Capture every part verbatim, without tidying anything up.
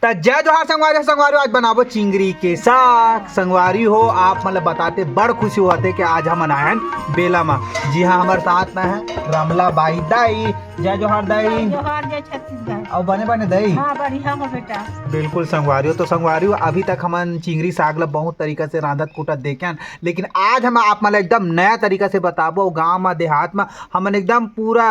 त जय जोहार संगवारी हो, संगवारी हो, आज बनाबो चिंगरी के साग। संगवारी हो, आप मन ल बताते बड़ खुशी होते कि आज हमन आए हन बेला म। जी हाँ, हमर साथ में है रमला बाई दाई। जय जोहार दाई। जोहार, जय छत्तीसगढ़। अउ बने बने दाई? हाँ, बढ़िया हो बेटा। बिल्कुल संगवारी हो। तो संगवारी हो, अभी तक हमन चिंगरी साग ल बहुत तरीका से रांधत कूटत देखे हन, लेकिन आज हम आप मन ल एकदम नया तरीका से बताबो। गांव म देहात म हमन एकदम पूरा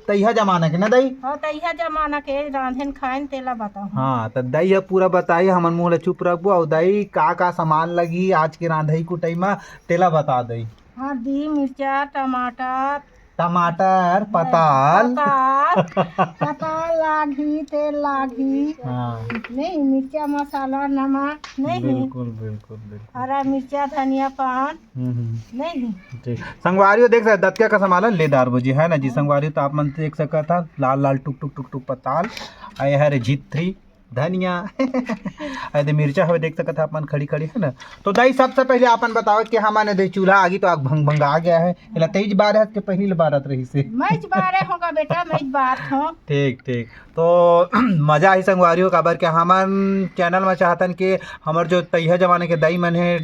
तइहा जमाना के ना दाई? हाँ, तइहा जमाना के रांधेन खाएन तेला बताहूँ। हाँ, त दाई ह पूरा बताही, हमन मुंह ल चुप रखबो। अउ दाई, का का सामान लगही आज के रांधई कुटई म, तेला बता दाई। हल्दी, मिर्चा, टमाटर, टमाटर, पताल। पताल, पताल लागही, तेल लागही। हाँ। नहीं, मिर्चा, मसाला, नमक, नहीं। बिल्कुल, बिल्कुल, बिल्कुल। हरा मिर्चा, धनिया पान, हम्म, हम्म। नहीं। ठीक। संगवारी हो, देख सकत, दतका का सामान ले डारबो जी, है ना जी। हाँ। संगवारी हो, तो आप मन देख सकत हा, लाल लाल टुक टुक टुक टुक पताल, आ ये हरे झिथरी धनिया। अरे मिर्चा हवे, देख सकत हा आप मन खड़ी खड़ी, है ना। तो दाई, सबसे पहले आपन बताओ कि हमन दे चूल्हा आगी तो आग भंग भंग आ गया है, एला तेज बार है के पहली ले बारत रही से। मैं बारे होगा बेटा, मैं बात हूँ। ठीक, ठीक। तो मजा ही संगवारी हो, काबर के हमन चैनल में चाहतन कि हमर जो तइहा जमाने के दाई मन हे,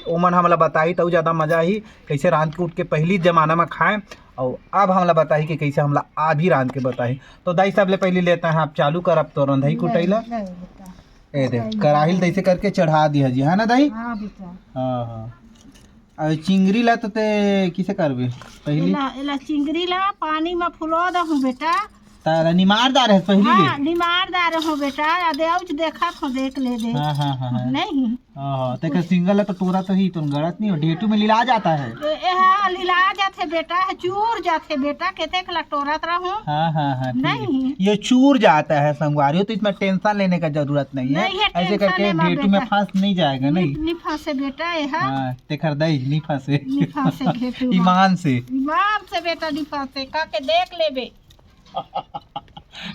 ओमन हमला बताही, तउ ज्यादा मजा ही, कैसे रांध के उठ के पहली जमाना में खाएं, अउ अब हमला बताही कि कैसे हमला अभी रांध के बताही। तो दाई, सबले पहली लेता है आप चालू कर अब तो रंधई कुटई ला। नहीं, नहीं बेटा। ए दे, नहीं, कढ़ाई ल नहीं। तैसे करके चढ़ा दिया जी, है ना दाई? हाँ बेटा। हाँ, हाँ। अउ चिंगरी ला तो ते किसे करबे पहली? एला, एला चिंगरी ला पानी में फुलो दहूँ बेटा। तारा निमार डारे हस पहली हाँ, ले? निमार डारे हो बेटा, अदे औच देखत हो, देख ले दे। हाँ, हाँ, हाँ, हाँ। नहीं। हाँ, हाँ, तेकर सिंगल ला तो टोरा तो ही, तुम गड़त नहीं हो, ढेटू में लिला जाता है। ए, ए, हाँ, लिला जाथे बेटा, है चूर जाथे बेटा, केतेक ला टोरत रहूं। हाँ, हाँ, हाँ, ठीक है। नहीं। ये चूर जाता है संगवारी हो, तो इसमें टेंशन लेने का जरूरत नहीं है। नहीं है ऐसे टेंशन करके लेना ढेटू में बेटा। फंस नहीं जाएगा, नहीं, नहीं? नहीं फंसे बेटा, ये हाँ। हाँ, तेकर दाई, नहीं फंसे। नहीं फंसे ढेटू में। ईमान से। ईमान से बेटा, नहीं फंसे, का के देख लेबे।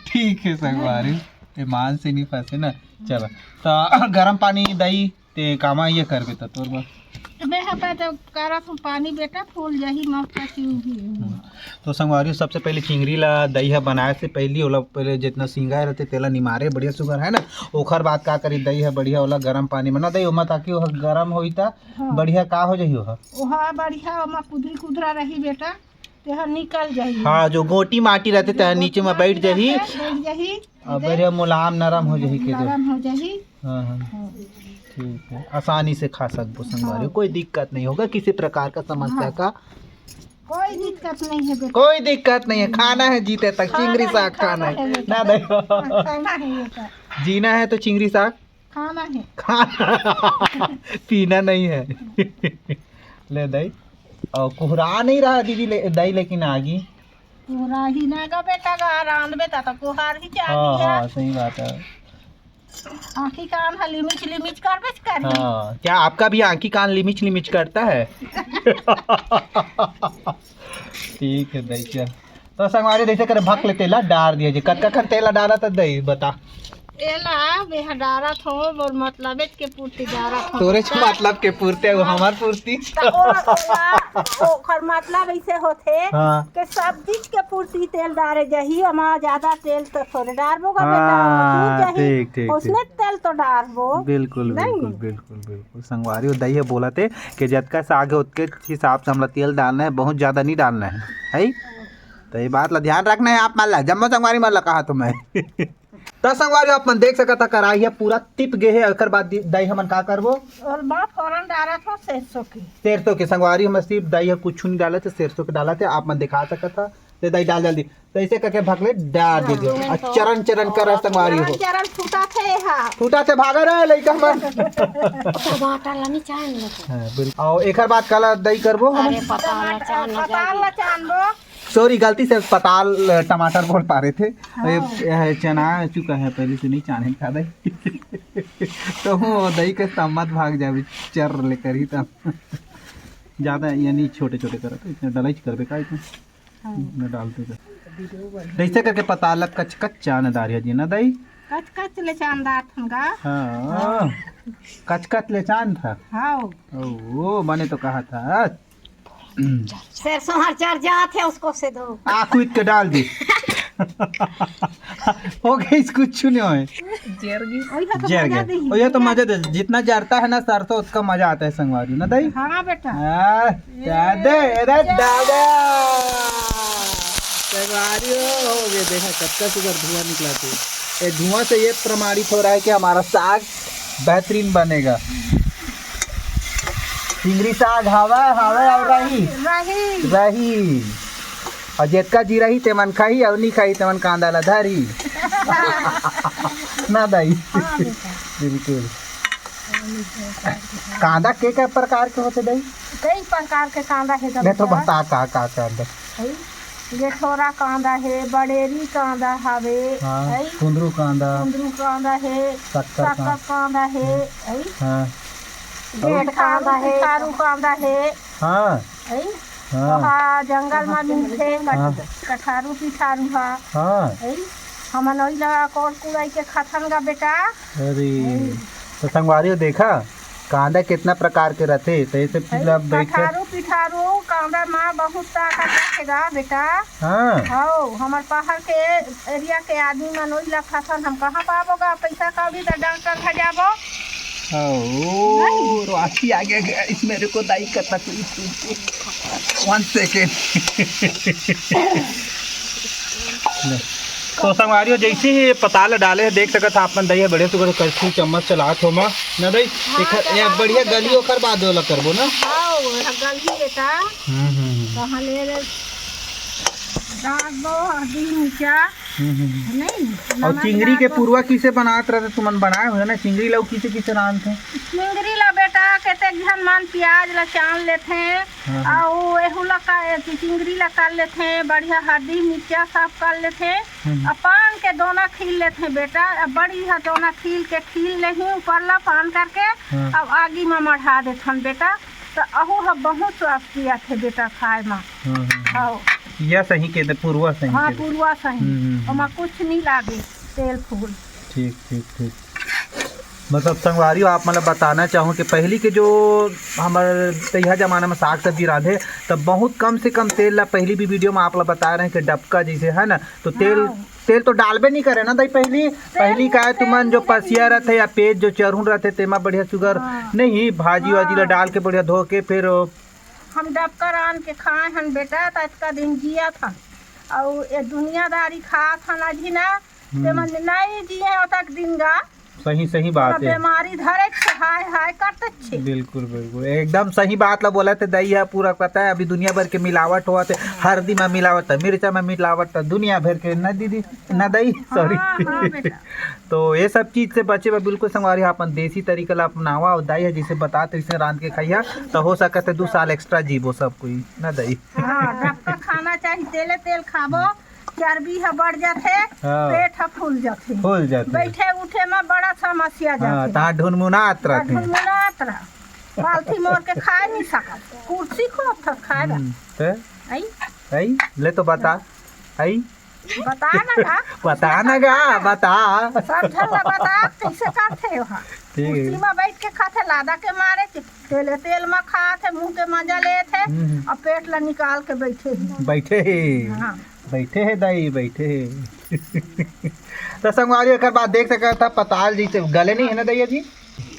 ठीक है संगवारी, ईमान से नहीं फंसे ना। चलो, तो गरम पानी दाई, ते कामा ये करबे तो तोर बर। मैं हपा तो करत हूँ पानी बेटा, फूल जाही, मस्त चीज भी है। हम्म। तो संगवारी, सबसे पहले चिंगरी ला दाई ह बनाए से पहली ओला पहले जितना सिंगाए रहते तेला निमारे बढ़िया सुगर, है ना। ओखर बाद का करी दाई ह, बढ़िया ओला गरम पानी में ना दाई, ओमा ताकि ओह गरम होई ता हाँ। बढ़िया का हो जाही ओह? ओहा बढ़िया ओमा कुदरी कुदरा रही बेटा, तेहा निकल जाही। हाँ, जो गोटी माटी रहते तेहा नीचे में बैठ जाही। बैठ जाही। अब बढ़िया मुलायम नरम हो जाही के दे। नरम हो जाही। हाँ, हाँ। हाँ। ठीक है, आसानी से खा सकबो संगवारी, हाँ। कोई दिक्कत नहीं होगा किसी प्रकार का समस्या हाँ। का। कोई दिक्कत नहीं है बेटा। कोई दिक्कत नहीं है, खाना है जीते तक, खाना चिंगरी है, साग खाना खाना है है। बेटा। ना देखो। हाँ, खाना है बेटा। जीना है तो चिंगरी साग खाना है। खाना। पीना नहीं है। ले दाई। और कुहरा नहीं रहा दीदी, ले, दाई लेकिन आगी। कुहरा ही ना गा बेटा गा, रांध बेटा तो कुहार ही चाही हाँ, है। हाँ, सही बात है। आँखी कान ह लिमिच लिमिच करबेच करही। हाँ, क्या आपका भी आँखी कान लिमिच लिमिच करता है? ठीक है दाई, चल। तो संगवारी, जैसे करे भक ले तेला डार दिया जी। कतका खन तेला डाला था दाई, बता। एला बेहा डारत हो, मोर मतलबेच के पूर्ति डारत हो। तोरे च मतलब के पूर्ति, वो हमार पूर्ति। त ओला, ओला, ओखर मतलब ऐसे होथे हाँ। कि सब चीज के पूर्ति तेल डारे जाही, ओमा ज्यादा तेल तो थोड़े डारबो गा बेटा, हाँ, चूर जाही। ठीक, ठीक, ओसने ठीक। तेल तो डारबो। बिल्कुल, नहीं। बिल्कुल, बिल्कुल, बिल्कुल। संगवारी, वो दाई ह बोलत हे कि जतका साग है, ओतके हिसाब से हमला तेल डालना है, बहुत ज्यादा नहीं डालना है, है? तो ये बात ला ध्यान रखना है आप मन ला, जम्मो संगवारी मन ला कहा तो मैं। त संगवारी, आप मन देख सकत हा, कढ़ाई ह पूरा तिप गे हे। एकर बाद दी-, दाई हमन का करबो? ओमा फोरन डारत हो सरसों के। सरसों के। संगवारी, हमर सिर्फ दाई ह कुछु नहीं डालत हे, सरसों के डालत हे। आप मन दिखा सकत हा, ले दाई डाल जल्दी। तो ऐसे करके भक ले डार दे दे। हाँ, आ चरण चरण कर संगवारी हो। चरण चरण फूटा थे हा। फूटा थे भागा रे लइका मन। टमाटर ला नहीं चाहे ना। हाँ, बिल्कुल। और एकर बाद काला दाई करबो हम? अरे पताल ला चान ला पताल ला चानबो। सॉरी, गलती से पताल, टमाटर बोल पा रहे थे। हाँ। ये, ये है, चना आ चुका है, पहले से नहीं चाने था दाई। तो वो दाई के सम्मत भाग जावे, चर ले करी तब। ज्यादा यानी छोटे छोटे करत, इतने डलाई करबे का इतने? हाँ। इतने डालते थे। जैसे करके पताल ला कच कच चान डारिया जी ना दाई? कच कच ले चान डार थन गा। हाँ। कच कच ले चान था। हाँ। ओ, वो बने तो कहा था। सरसों हर चर जात है, उसको से दो। आ, कूद के डाल दी। हो गई, कुछ नहीं होए। जर गई। और ये तो जर मजा गया। दे। और ये तो मजा दे, जितना जरता है ना सरसों, उसका मजा आता है संगवारी, ना दाई? हाँ बेटा। हाँ, दादा, अरे दादा। संगवारी हो, हो गए, देखा कतका सुंदर धुआं निकला थे। ये धुआं से ये प्रमाणित हो रहा है कि हमारा साग बेहतरीन बनेगा। चिंगरी साग हवा, हवा और रही। रही। रही। और जेतका जी रही, ते मन खाही, और नहीं खाही, ते मन कांदा ला धरी। ना दाई? हाँ बेटा। बिल्कुल। कांदा के, के प्रकार के होथे दाई? कई प्रकार के कांदा हे मैं तो बेटा। बता का, का कांदा? है? गेठोरा कांदा हे, बड़ेरी कांदा हवे, हाँ, है? कुंदरू कांदा। कुंदरू कांदा हे, शक्कर शक्कर कांदा। कांदा हे, हम्म। है? हाँ। गेठ कांदा हे, कठारू कांदा हे, हाँ। है? हाँ। ओहा जंगल म मिलथे, कठ-, हाँ। कठारू पिठारू हा। हाँ। है? हमन ओइला कोड़ कुड़ाई के खाथन गा बेटा। अरे, है। तो संगवारी हो देखा, कांदा कितना प्रकार के रथे, तो ये सब चीज है, ला बैठ के कठारू पिठारू कांदा म बहुत ताकत रथे गा बेटा। हाँ। हौ, हमर पहाड़ के एरिया के आदमी मन ओइला खाथन, हम कहाँ पाबो गा पैसा कौड़ी, त डॉक्टर घर जाबो। ओ, नहीं। राखी आ गया guys, मेरे को दाई का तकलीफ सुन के। One second। ले। तो संगवारी हो, जैसे ही ये पताल डाले हे, देख सकत ह आप मन, दाई ह बढ़िया सुघर करछी चम्मच चलात हो मा, ना दाई? हाँ, एक, चलात ये बढ़िया हो गली बेटा। ओकर बाद ओला करबो ना। हाँ, गली बेटा। हम्म, हम्म, हम्म। कहाँ ले रे? डाल दो हल्दी मिर्चा। हम्म, हम्म, हम्म। नहीं, और नमक चिंगरी डाल के दो। पुरवा किसे बनात रहते तुमन, बनाए हुए ना? चिंगरी ला किसे किसे रांधते? चिंगरी ला बेटा, केते झन मन प्याज ला छान लेथे, हाँ, हाँ। अउ एहू ला का, चिंगरी ला कर लेथे, बढ़िया हल्दी मिर्चा सब कर लेथे। हम्म। अउ पान के दोना खील लेथे बेटा, अउ बढ़िया दोना खील के, खील लेही ऊपर ला पान करके, हाँ। अउ आगी म मढ़ा देथन बेटा, त अहू ह बहुत स्वास्थ्य आथे बेटा खाए म। हाँ, हाँ, हाँ। हौ। या सही के दे, पुरवा सही हाँ, के दे। पुरवा सही। हम्म, हम्म, हम्म। ओमा कुछ नहीं लागे, तेल फूल। ठीक, ठीक, ठीक। मतलब संगवारी हो, आप मतलब बताना चाहूँ कि पहली के जो हमर तइहा जमाना में साग सब्जी रांधे, तब बहुत कम से कम तेल ला, पहली भी वीडियो में आप ला बताए रहे कि डबका जैसे है ना, तो तेल, हाँ। तेल तो डालबे नहीं करे ना दाई पहली। तेल पहली का है नहीं, तुमन तेल जो नहीं। पसिया रहते या पेज जो चरहुन रहते, तेमा बढ़िया सुघर हाँ। नहीं, भाजी वाजी ला हाँ। डाल के बढ़िया धो के फिर हम डबका रांध के खाए हन बेटा, त अतका दिन जियत हन। अउ ये दुनियादारी खात हन अभी ना, हम्म। ते मन नहीं जिए ओतक दिन गा। सही, सही बात पूरा है। बीमारी धरे छे, हाय हाय करते छे। बिल्कुल, बिल्कुल, एकदम सही बात ला बोला थे दाई ह, पूरा पता है अभी दुनिया भर के मिलावट होवत है, हल्दी में मिलावट है, मिर्चा में मिलावट है, दुनिया भर के ना दीदी, ना दाई, हाँ, सॉरी। हाँ बेटा। तो ये सब चीज से बचे बर बिल्कुल संगवारी हो, अपन देसी तरीका ला अपनावा, और दाई ह जैसे बतात वैसे रांध के खाइहा, तो हो सकत है दू साल extra जीबो सब कोई, ना दाई? हाँ, डबका खाना चाहिए, तेले तेल खाबो, चर्बी ह बढ़ जाथे, हाँ। पेट ह फूल जाथे। फूल जाथे। बैठे उठे में बड़ा समस्या हाँ, जाथे। तहाँ ढुनमुनात रहथे। ढुनमुनात रह। पालथी मोर के खाए नहीं सकत। कुर्सी खोद थक खाए ला। हम्म, ते? आई? आई? ले तो बता। आई? बता ना गा। बता ना गा, बता। सब झन ला बता, कैसे करथे ओहा। ठीक है। कुर्सी में बैठ के खाथे, लादा के मारे, तेल, तेल में खाथे, मुंह के मजा लेथे, हम्म। अब पेट ला निकाल के बैठे हे। बैठे हे। हाँ। बैठे हे दाई, बैठे हे। तो संगवारी, एकर बाद देख सकत ह, पताल जैसे गले नहीं है ना दैया जी?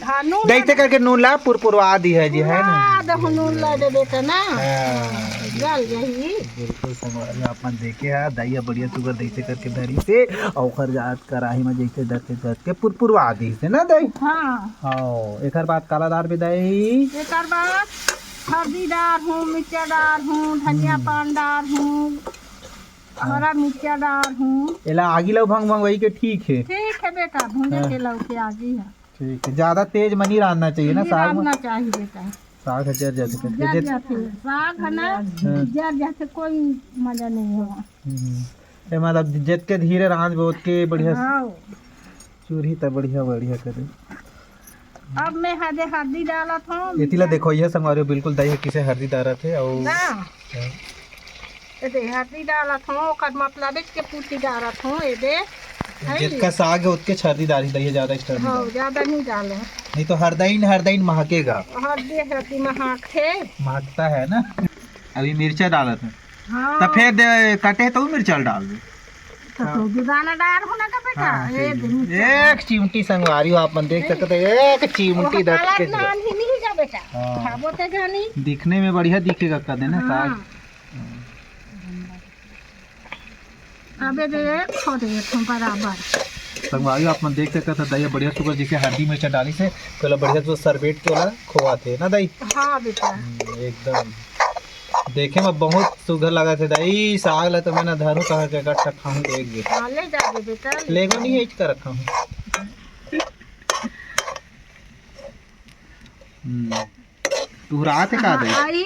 हाँ, नून जैसे लगा। करके नून ला पुरपुरवा दी है जी, है ना? हाँ, दहु नून ला दे बेटा ना। हाँ। गल जाही। बिल्कुल संगवारी, आप मन देखे हा, दाई ह बढ़िया सुघर जैसे करके धरी से, और ओकर जात कराही में जैसे धर के धर के पुरपुरवा दी से ना दाई? हाँ। हाँ, एकर बाद काला डारबे दाई? एकर बाद हल्दी डारहूँ, मिर्चा डारहूँ, धनिया हम्म। पान डारहूँ, हरा मिर्चा डारहूँ। एला आगी लौ भंग भंग वही के ठीक है। ठीक है बेटा, भुंजे हाँ। के लौ के आगी है। ठीक है, ज्यादा तेज में नहीं रांधना चाहिए ना नहीं साग में? रांधना चाहिए बेटा। साग ह जर जाथे। जर जैसे जाथे। साग है ना, हाँ। जर जाथे, कोई मजा नहीं होगा। हम्म। ए, मतलब, जतके धीरे रांधबे, ओतके बढ़िया। हाँ। चूरही त बढ़िया, बढ़िया करे। अब मैं हदे हल्दी डालत हूँ। एती ला देखो, ये संगवारी हो, बिल्कुल दाई ह किसे हल्दी डारत हे, अउ ना। हाँ। ए दे, हल्दी डालत हूँ, ओकर मतलब एक के पूती डालत हूँ, ए दे। है? जितका साग है, ओतके हल्दी डालही, दाई ह ज्यादा extra नहीं हाँ, डाले। ज्यादा नहीं डालो। नहीं तो हरदइन, हरदइन महकेगा। हल्दी, हल्दी महकथे। महकता है ना। अभी मिर्चा डालत है। हाँ। तो फिर दे, कटे तो मिर्चा डाल दे। तो हाँ। तू भी दाना डार हो ना का बेटा? हाँ, ए, ठीक है। एक चिमटी संगवारी हो, आप मन देख सकते हैं, एक चिमटी ओह, काला दस के नान ही नहीं जा बेटा। हाँ। खाबो ते जानी। दिखने में बढ़िया दिखेगा कदे ना हाँ। साग। अबे दे, खो दे, हम बराबर। संगवारी हो, आप मन देख सकते हैं, दही बढ़िया सुगर जैसे हल्दी मिर्चा डाली से, तो ओला बढ़िया से सरबेट के ओला खोआ थे ना दही। हाँ बेटा। हम्म, एकदम। देखे में बहुत सुघर लागत हे दाई, साग ला तो मैं ना धरूं कहा के इकट्ठा खाऊं एक बेर। हाँ, ले जाबे बेटा, ले लेगो जा। नहीं है, इचका रखा हूँ। हम्म, तुहरात हे का हाँ, दाई? आई,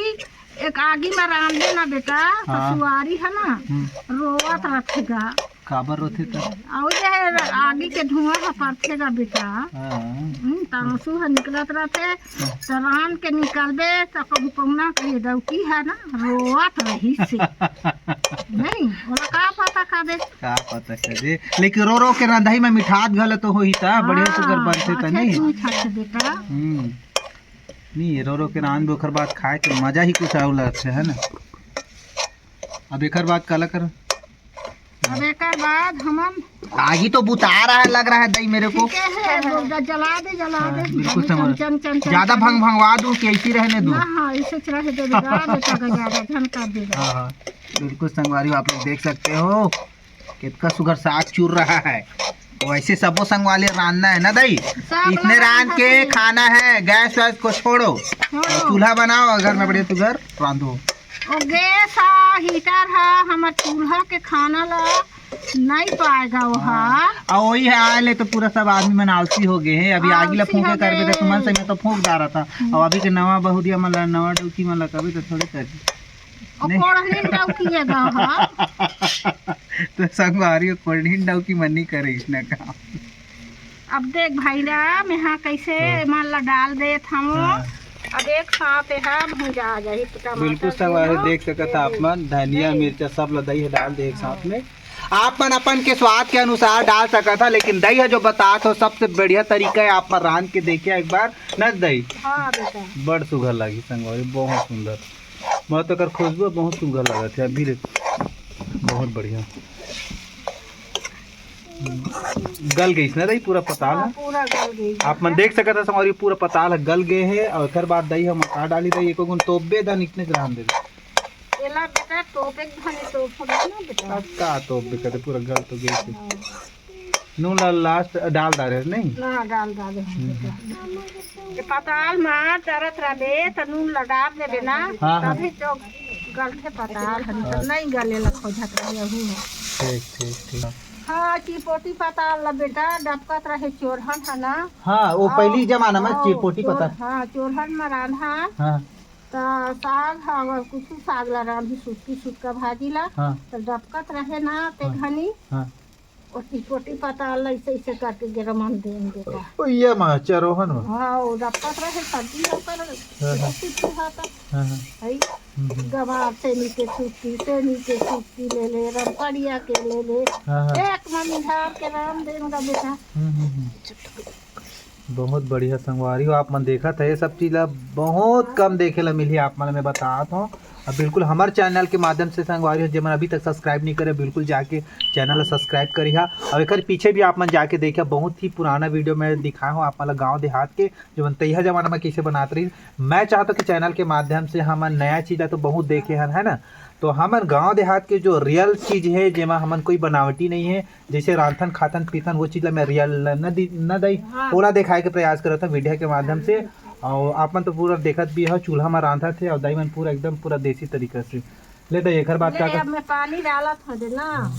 एक आगी में रांधे ना बेटा, हाँ। ससुआरी है ना, हम्म। रोवत रखेगा। काबर रोथे त? अउ जे है, आगी के धुआं ह परथे गा बेटा। हाँ। हम्म, त आंसू ह निकलत रथे, त रांध के निकलबे, त कहूँ पहुना के डौकी है ना, रोवत रही से। नहीं, ओला का पता का दे? का पता का दे? लेकिन रो रो के रंधई में मिठात घलो तो होही त, बढ़िया हाँ, सुगर बनथे त अच्छे नहीं? से मिठात बेटा। हम्म। नहीं, रो रो के रांध ओखर बाद खाए के मजा ही कुछ और लगथे, है ना? अब एकर बाद काला कर? अब एकर बाद हमन आगी तो बुता रहा है, लग रहा है दही मेरे को। ठीक है, बोल दे, जला दे, जला हाँ, दे। बिल्कुल चम, समझ। चम, चम, चम, ज्यादा चम। भंग भंगवा दूं कि ऐसी रहने दूं? ना, हाँ, ऐसे च रहे दे, जला दे, तो ज्यादा झन कर दे। हाँ, हाँ, बिल्कुल संगवारी हो, आप लोग देख सकते हो कितना सुघर साग चूर रहा है। वैसे सबो संगवारी रांधना है ना दही, सब इतने लोग रांध के खाते हैं। खाना है, गैस वैस को छोड़ो, छोड़ो। और चूल्हा बनाओ, अगर में बढ़िया सुघर रांधो। ओ गैस हा, हीटर हा, हमर चूल्हा के खाना ला नहीं पाएगा वो हा। हाँ। और वही है, आए ले तो पूरा सब आदमी मन आलसी हो गए हैं। अभी आगी ला आलसी फूंके हो करबे तो गए। तुमन से मैं तो फूंक डारा था। हम्म। और अभी के नवा बहुरिया मन ला, नवा डौकी मन ला कभी तो थोड़े कर ओ नहीं। कोढ़नी डौकी है गा हा। तो संगवारी कोढ़नी डौकी मन नहीं करे इसने काम। अब देख भाई ला, मैं हा कैसे हाँ। एमन ला डाल देत हूँ। हाँ। अब एक साथ एहा भुंजा जाही टमाटर बिल्कुल के संगवारी ना। देख सकत हा आप मन, धनिया, नहीं। मिर्चा सब ला दही डाल दे एक साथ में। आप मन अपन के स्वाद के अनुसार डाल सकत हा, लेकिन दही हा जो बतात हो सबसे बढ़िया तरीका है, आप मन रांध के देखिए एक बार ना दही। हाँ बेटा। बड़ सुघर लागी संगवारी, बहुत सुंदर। मैं तो एकर खुशबू बहुत सुघर लागत है अभी ले। बहुत बढ़िया। गल गइस ना दही पूरा पताल हाँ, ह? पूरा गल गइस। आप मन देख सकत ह संगवारी, पूरा पताल ह गल गए हे। और एकर बाद दही हम का डाली, दही एको गुन तोपबे, दन इतने से रहन देबे। एला बेटा तोपे के घनी तोप हो ना बेटा। अब का तोपबे करे, पूरा गल तो गइस हे। हाँ। नून ला लास्ट डाल डारे नहीं? ना, डाल डारे हम हम्म। बेटा। ये पताल मार तरत रहबे त नून ला डाल देबे ना, हाँ, हाँ। तभी तो गलथे पताल हन, तो हाँ। नहीं गले ला खोजत रहे अहू ह। ठीक, ठीक, ठीक। हाँ, चिपोटी पताल ला बेटा डबकत रहे चोरहन ह ना। हाँ, वो हाँ, पहली जमाना में हाँ, चिपोटी चोर-, पताल। हाँ, चोरहन में रांधा। हाँ। त साग ह, अगर कुछ साग ला रांधी, सुटकी सुटका भाजी ला, हाँ। त डबकत रहे ना, ते हाँ। घनी। हाँ। ओती कोटी पताल ला ऐसे, ऐसे करके गिरमन देन बेटा। ओ, ये मा चरोहन मा। हाँ, वो रपट रहे सब्जी ओकर, हाँ, हाँ। ऐसे चूहा का। हाँ, हाँ। है। हम्म, हम्म। गवार से नीचे सूती, से नीचे सूती ले ले, रमपड़िया के ले ले। हाँ, हाँ। एक मन झाड़ के राम देन का बेटा। हम्म, हम्म, हम्म। बहुत बढ़िया संगवारी हो, आप मन देखत है ये सब चीज ला बहुत कम देखे ला मिलही आप मन, मैं बतात हूँ। अब बिल्कुल हमर चैनल के माध्यम से संगवारी हो, जेमन अभी तक सब्सक्राइब नहीं करे, बिल्कुल जाके चैनल ला सब्सक्राइब करिहा। और एकर पीछे भी आप मन जाके देखिहा, बहुत ही पुराना वीडियो मैं दिखाए हूँ आप मन ला गाँव देहात के, जेमन तैहा जमाना में कैसे बनात रही। मैं चाहता हूँ कि चैनल के माध्यम से हमन नया चीज ला तो बहुत देखे हन, है ना, तो हमन गाँव देहात के जो रियल चीज है, जेमा हमन कोई बनावटी नहीं है, जैसे रांधथन, खाथन, पीथन, वो चीज ला मैं रियल न दी-, न दई, हाँ। ओला दिखाए के प्रयास करत हूँ वीडियो के माध्यम से। हाँ। और आप मन तो पूरा देखत भी हो, चूल्हा में रांधत हे और दाई मन पूरा एकदम पूरा देसी तरीका से। ले दाई, एकर बाद ले, का कर- अब मैं पानी डालत हूँ दे ना। हाँ।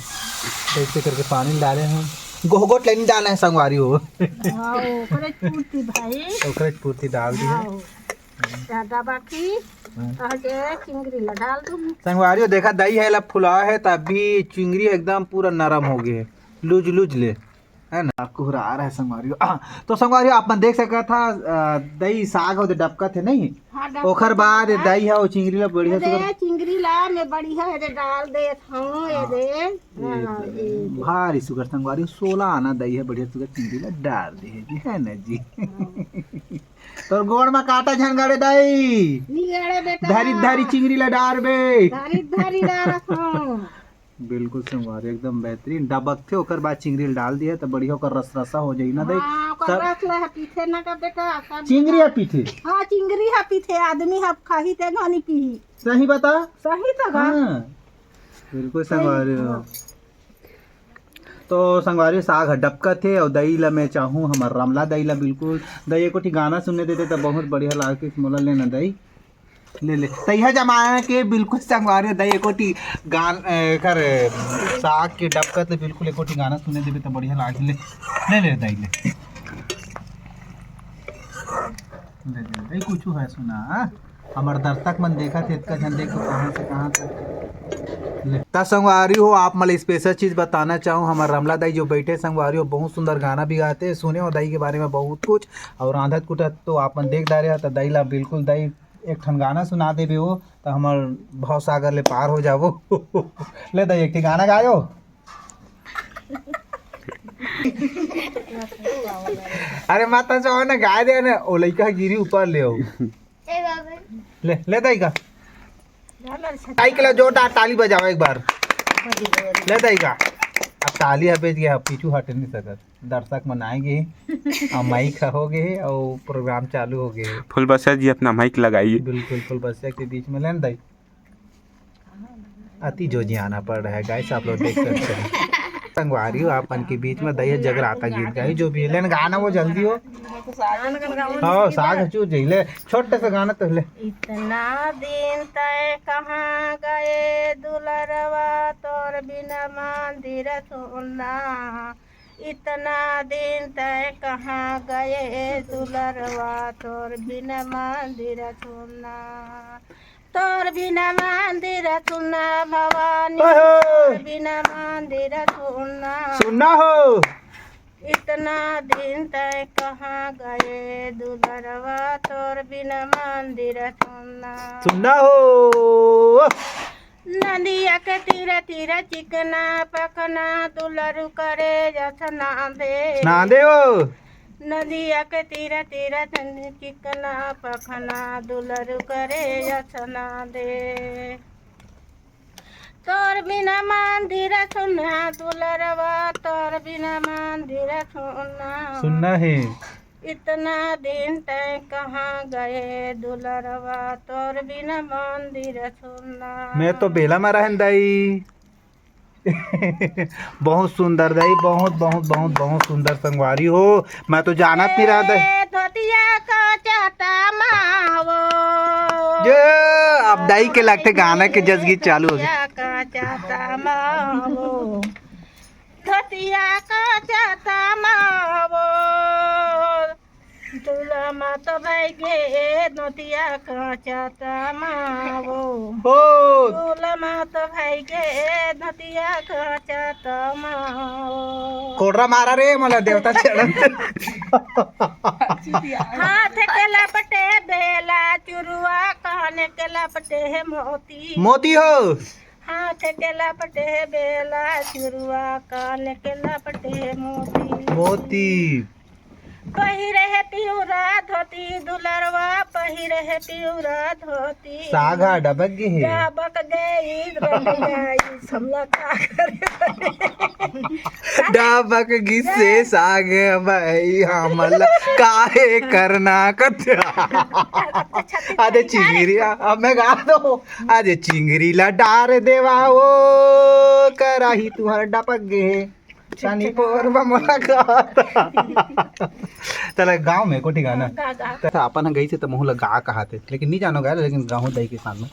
तो ऐसे करके पानी डाले हैं, गोहगोट लेनी डालना है संगवारी हो। हाँ, ओकरे पूर्ति भाई। ओकरे पूर्ति डाल दी है। हाँ। ज्यादा बाकी हाँ। कह के चिंगरी ला डाल दूँ। संगवारी हो, देखा दही है ला फुला है, तब भी चिंगरी एकदम पूरा नरम हो गए है, लूज लूज ले, है ना, कुहरा रहा है संगवारी हो। आ, तो संगवारी हो, आप मन देख सकत हा, आ, दही साग हो डबकत है नहीं, हाँ, डबकत ओखर बाद है। दही है वो चिंगरी ला बढ़िया अरे, सुघर चिंगरी ला मैं बढ़िया है दे डाल देत हूँ, ये हाँ। दे। ये हाँ, तो ये दे। भारी सुघर संगवारी हो, सोला आना दही है, बढ़िया सुघर चिंगरी ला डाल दे है जी, है ना जी। हाँ। तोर गोड़ मा कांटा झन गड़े दाई। नी गड़े बेटा। धारी धारी चिंगरी ला डारबे। धारी धारी डारत हूँ। बिल्कुल संगवारी, एकदम बेहतरीन। डबकथे, ओकर बाद चिंगरी ल डाल दिया, त बढ़िया ओकर रस रसा हो जाई ना दई। हाँ, ओकर सब रस ले ह पीथे ना का बेटा, सब चिंगरी ह पीथे। हाँ, चिंगरी ह पीथे, आदमी ह खाही ते घनी पीही। सही बता। सही तो गा। हाँ, बिल्कुल संगवारी हो। तो संगवारी, साग ह डबकत हे, अउ दई ला मैं चाहूँ हमर रमला दई ला बिल्कुल। दई एको ठी गाना सुनने देते त बहुत बढ़िया लागतिस मोला। लेना दई, ले ले। तइहा जमाना के बिल्कुल संगवारी हो, दई एको ठी गान ए, कर साग के डबकत ले बिल्कुल एको ठी गाना सुनने देबे त बढ़िया लागतिस। ले ले ले दई ले। ले ले दई, कुछ है सुना, हाँ? हमर दर्शक मन देखत हे, इतका झन देख के कहाँ से कहाँ तक। ले। त संगवारी हो, आप मन ल स्पेशल चीज बताना चाहूँ, हमर रमला दाई जो बैठे संगवारी हो, बहुत सुंदर गाना भी गाते, सुने हो दाई के बारे में बहुत कुछ, और रांधत कुटत तो आप मन देख डारे हो, त दाई ला बिल्कुल दाई एक ठन गाना सुना देबे हो, त हमर भव सागर ले पार हो जाबो। ले दाई एक ठे गाना गायो। अरे माता चाहो ना गाय दे ना, ओ लइका गिरी ऊपर ले आओ। ले, ले दाई का। दाई के ला जोरदार ताली बजाओ एक बार। ले दाई का। अब ताली ह बेच गया, पीछू हट नहीं सकत। दर्शक मन आए गे, अब माइक ह हो गे, और प्रोग्राम चालू हो गे। फुलबसिया जी अपना माइक लगाइए। बिल्कुल, फुलबसिया के बीच में लेन दाई। अति जोजियाना पड़ रहा है गाइस, आप लोग देख सकते हैं। संगवारी हो, आप मन के बीच में दई ह जगराता गीत गाई, जो भी है। लेन गाना वो जल्दी हो। हाँ, साग चूर जाई। ले, छोटे से गाना तो ले। इतना दिन तय कहाँ गए दुलरवा, तोर बिना मंदिर सुनना। इतना दिन तय कहाँ गए दुलरवा, तोर बिना मंदिर सुनना। तोर बिना मंदिर सुनना भवानी, ओहो। तोर बिना मंदिर सुनना। सुनना हो। इतना दिन तय कहाँ गए दुलरवा, तोर बिना मंदिर सुनना। सुनना हो। नदिया के तीर तीर चिकना पखना, दुलरू करे जस नांदे। नांदे हो। नदिया के तीर तीर चिकना पखना, दुलरू करे जस नांदे। तोर बिना मंदिर सुनना दुलरवा, तोर बिना मंदिर सुनना। सुनना है। इतना दिन तय कहाँ गए दुलरवा, तोर बिना मंदिर सुनना। मैं तो बेला में रहन दाई। बहुत सुंदर दाई, बहुत बहुत बहुत बहुत सुंदर संगवारी हो। मैं तो जानत नहीं रहा दाई। ए, धोतिया का चाटा मावो। ये अब दाई के लगथे गाना के जस गीत चालू हो गे। धोतिया का चाटा मावो। धोतिया का चाटा मावो। दुलमा तो भाई गे धोतिया का चाटा मावो। हो। दुलमा तो भाई गे धोतिया का चाटा मावो। कोर्रा मारा रे, मोला देवता चढ़न। हाथ के लपटे बेला चुरुआ, कान के लपटे मोती। मोती हो। हाथ के लपटे बेला चुरुआ, कान के लपटे मोती। मोती। पहिरे हे पिउरा धोती दुलरवा, पहिरे हे पिउरा धोती। साग ह डबक गे हे। डबक गई, रह गई, हमला का करे? डबक गिसे साग भाई हमला काहे करना कथ्या। अरे चिंगरी, अब मैं गा दो। अरे चिंगरी ला डार देवा ओ, कराही तुहर डपक गे हे। सानी पोर बा मोला गा। तला गाँव में कोठी गाना। गा, गा। त अपन ह गई से त महू ला गा कहाते, लेकिन नहीं जानो गा, लेकिन गाँव दई के सामने।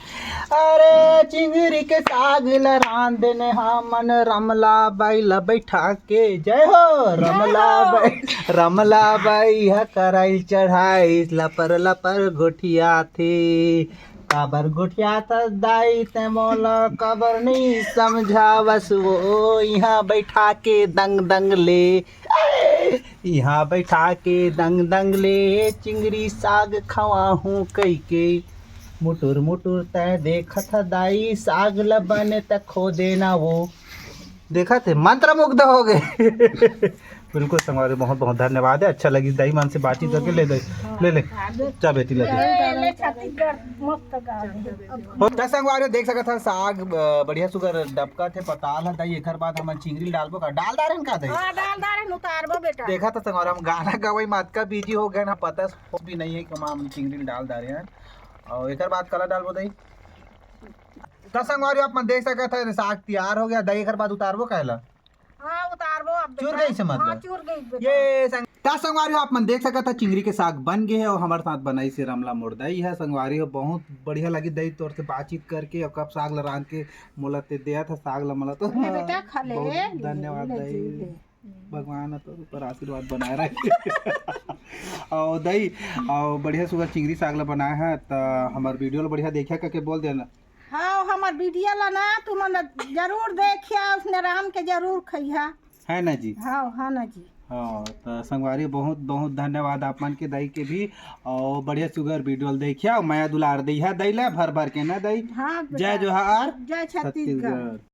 अरे चिंगरी के साग ला रांध देने हमन रमला बाई ला बैठा के। जय हो रमला बाई, रमला बाई ह कराई चढ़ाई लपर लपर गोठियाथे। काबर गोठियाथस दाई ते मोला काबर नइ समझावस वो। इहाँ बैठा के दंग दंग ले, इहाँ बैठा के दंग दंग ले चिंगरी साग खवाहूँ कहिके। मुटुर मुटुर तैं देखत ह दाई साग ल बने त खो देना वो। देखत हे मंत्रमुग्ध हो गे। बिल्कुल संगवारी, बहुत बहुत धन्यवाद हे, अच्छा लगिस दई मन से बातचीत करके। ले दई, ले ले, जा बेटी ले ले। ले, ले, छत्तीसगढ़ मस्त गाँव हे। त संगवारी देख सकत हव साग, अ, बढ़िया सुघर डबकत हे पताल ह दई। एकर बाद हमन चिंगरी ल डालबो का? डाल डारेन का दई? हाँ, डाल डारेन, उतारबो बेटा। देखत हव संगवारी, हम गाना गवई म अतका बिजी हो गेन, पता भी नहीं हे कि हम चिंगरी ल डाल डारे हन। अउ एकर बाद काला डालबो दई? त संगवारी आप मन देख सकत हव साग तैयार हो गे दई, एकर बाद उतारबो का एला? हाँ, उतारबो अब चूर बेटा। गई से मतलब? हाँ, चूर गई बेटा। ये संग-, त संगवारी हो आप मन देख सकत हव चिंगरी के साग बन गे हे अउ हमर साथ बनाइस हे रमला मोर दई ह। संगवारी हो बहुत बढ़िया लगिस दई तोर से बातचीत करके, अउ कब साग ल रांध के मोला ते देत हस साग ल, मोला तो ले बेटा, खा ले, बहुत ले, धन्यवाद ले, दई। ले। भगवान ह तोर ऊपर आशीर्वाद बनाए रखे। अउ दई, अउ बढ़िया सुघर चिंगरी साग ल बनाए हस, त हमर वीडियो ल बढ़िया देखिया करके बोल देना। हाँ, हमर वीडियो ला ना तुमन जरूर देखिया, उसने रांध के जरूर खइहा। है ना जी? हाँ, हाँ ना जी। हाँ, त संगवारी बहुत बहुत धन्यवाद आप मन के दई के भी, अउ बढ़िया सुघर वीडियो ल देखिया, मया दुलार दइहा दई ला भर भर के ना दई। हाँ बेटा। जय जोहार। जय छत्तीसगढ़। छत्तीसगढ़।